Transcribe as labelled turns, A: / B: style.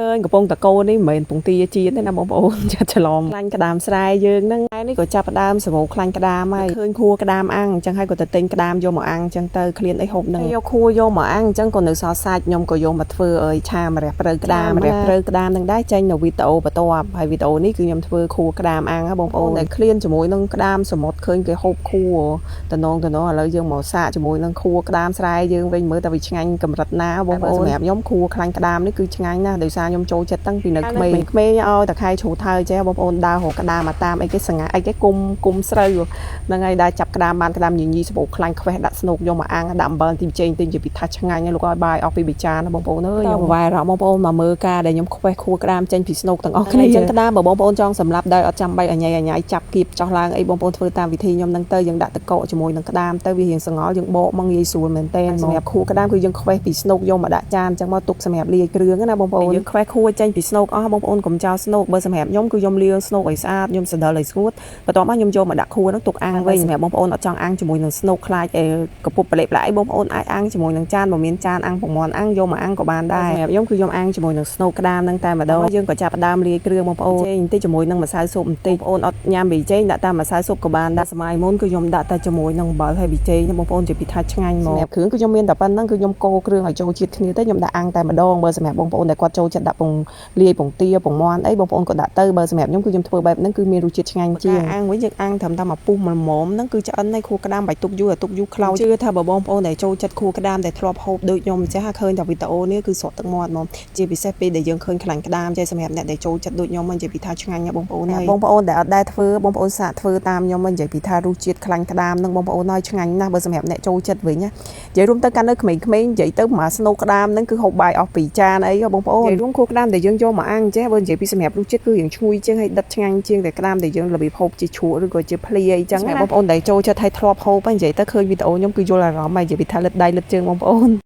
A: ឃើញកំពង់តកោនេះមិនមែនពងទាជាតិទេណាបងប្អូន ចាត់ច្រឡំខ្លាញ់ក្តាមស្រែយើងហ្នឹងហើយនេះក៏ចាប់ផ្ដើមសបោខ្លាញ់ក្តាមហើយឃើញខួរក្តាមអាំងអញ្ចឹងហើយក៏ទៅទិញក្តាមយកមកអាំងអញ្ចឹងទៅឃ្លានអីហូបហ្នឹងយកខួរយកមកអាំងអញ្ចឹងក៏នៅសល់សាច់ខ្ញុំក៏យកមកធ្វើអើយឆាម្រះព្រៅក្តាមម្រះព្រៅក្តាមហ្នឹងដែរចេញនៅវីដេអូបន្ទាប់ហើយវីដេអូនេះគឺខ្ញុំធ្វើខួរក្តាមអាំងហ៎បងប្អូនដែលឃ្លានជាមួយនឹងក្តាមសមុទ្រឃើញគេហូបខួរតំណងតំណងឥឡូវយើងមកសាកជាមួយនឹងខួរក្តាមស្រែយើងវិញមើលតើវាឆ្ងាញ់កម្រិតណាបងប្អូនសម្រាប់ខ្ញុំខួរខ្លាញ់ក្តាមនេះគឺឆ្ងាញ់ណាស់ដោយសារខ្ញុំចូលចិត្តតាំងពីនៅក្មេងក្មេងឲ្យតែខែជ្រូថើចេះបងប្អូនដើររកក្តាមមកតាមអីគេសងាអីគេគុំគុំស្រូវហ្នឹងហើយដើរចាប់ក្តាមបានក្តាមញញីសបោខ្លាញ់ខ្វេះដាក់ស្នូកយកមកអាំងដាក់អំបិលទីចេងទិញជាពិថាឆ្ងាញ់ហើយលោកឲ្យបាយអស់ពីបិចានបងប្អូនអើយខ្ញុំវ៉ែរកបងប្អូនមកមើលការដែលខ្ញុំខ្វេះខួរក្តាមចេញពីស្នូកទាំងអស់គ្នាអញ្ចឹងក្តាមបើបងប្អូនចង់សម្លាប់ដោយអត់ចាំបាច់អញ៉ៃអញ៉ៃចាប់គៀបចោះឡើងអីបងប្អូនធ្វើតាមវិធីខ្ញុំហ្នឹងទៅយើងដាក់តកកជាមួយនឹងក្តាមទៅវារៀងសងល់យើងបកមកងាយស្រួលមែនទែនសម្រាប់ខួរក្តាមគឺយើងខ្វេះពីស្នូកយកមកដាក់ចានអញ្ចឹងមកទុកសម្រាប់លាយគ្រឿងណាបងប្អូនយើងខ្វេះខួរចេញពីស្នូកអស់បងប្អូនកុំចោលស្នូកបើសម្រាប់ខ្ញុំគឺខ្ញុំលាងស្នូកឲ្យស្អាតខ្ញុំសណ្ដិលឲ្យស្ងួតបន្ទាប់មកខ្ញុំយកមកដាក់ខួរហ្នឹងទុកអាំងវិញសម្រាប់បងប្អូនអត់ចង់អាំងជាមួយនឹងស្នូកខ្លាចអីកពុបប្រលេកប្រឡាយបងប្អូនអាចអាំងជាមួយនឹងចានបើមានចានអាំងពងមាន់អាំងយកមកអាំងក៏បានដែរសម្រាប់ខ្ញុំគឺខ្ញុំអាំងជាមួយនឹងស្នូកក្តាមហ្នឹងតែម្ដងយើងក៏ចាប់ផ្ដើមលាយគ្រឿងបងប្អូនចេញបន្តិចជាមួយនឹងម្សៅស៊ុបបន្តិចបងប្អូនអត់ញ៉ាំប៊ីចេងដាក់តាមម្សៅស៊ុបក៏បានដែរសម័យមុនគឺខ្ញុំដាក់តែជាមួយនឹងអំបិលហើយប៊ីចេងបងប្អូនជាពិថាឆ្ងាញ់មកសម្រាប់គ្រឿងគឺខ្ញុំមានតែប៉ុណ្្នឹងគឺខ្ញុំកូរគ្រឿងឲ្យចូលជាតិគ្នាទៅខ្ញុំដាក់អាំងតែម្ដងបើសម្រាប់បងប្អូនដែលគាត់ចូលចិត្តដាក់ពងលាយពងទាពងមាន់អីបងប្អូនក៏ដាក់ទៅបើសម្រាប់ខ្ញុំគឺខ្ញុំធ្វើបែបហ្នឹងគឺមានរសជាតិឆ្ងាញ់ជាងអាំងវិញយើងអាំងត្រឹមតែមួយពុះមួយមុំហ្នឹងគឺឆ្អិនហើយខួរក្តាមបាច់ទុកយូរឲ្យទុកយូរខ្លោចជឿថាបើបងប្អូនដែលចូលចិត្តខួរក្តាមដែលធ្លាប់ហូបដូចខ្ញុំចាស់ឃើញតែវីដេអូនេះគឺស្រក់ទឹកមាត់ហ្មងជាពិសេសពេលដែលយើងឃើញខ្លាញ់ក្តាមចេះសម្រាប់អ្នកដែលចូលចិត្តដូចខ្ញុំនិយាយពីថាឆ្ងាញ់ណាស់បងប្អូនហើយបងប្អូនដែលអត់ដែលធ្វើបងប្អូនសាកធ្វើតាមខ្ញុំនិយាយពីថារសជាតិខ្លាញ់ក្តាមនឹងបងប្អូនហើយឆ្ងាញ់ណាស់បើសម្រាប់អ្នកចូលចិត្តវិញណានិយាយរួមទៅកាន់នៅក្មេងៗនិយាយទៅមកស្នូកក្តាមនឹងគឺហូបបាយអស់ពីរចានអីបងប្អូននិយាយរួមខួរក្តាមដែលយើងយកមកអាំងចេះបើនិយាយពីសម្រាប់រសជាតិគឺយើងឈ្ងុយជាងហើយដិតឆ្ងាញ់ជាងតែក្តាមដែលយើងរបៀបហូបជាជ្រក់ឬក៏ជាភ្លាអីចឹងណាបងប្អូនដែលចូលចិត្តឲ្យធ្លាប់ហូបនិយាយទៅឃើញវីដេអូខ្ញុំគឺយល់អារម្មណ៍ហើយនិយាយពីថាលិតដៃលិតជើងបងប្អូន។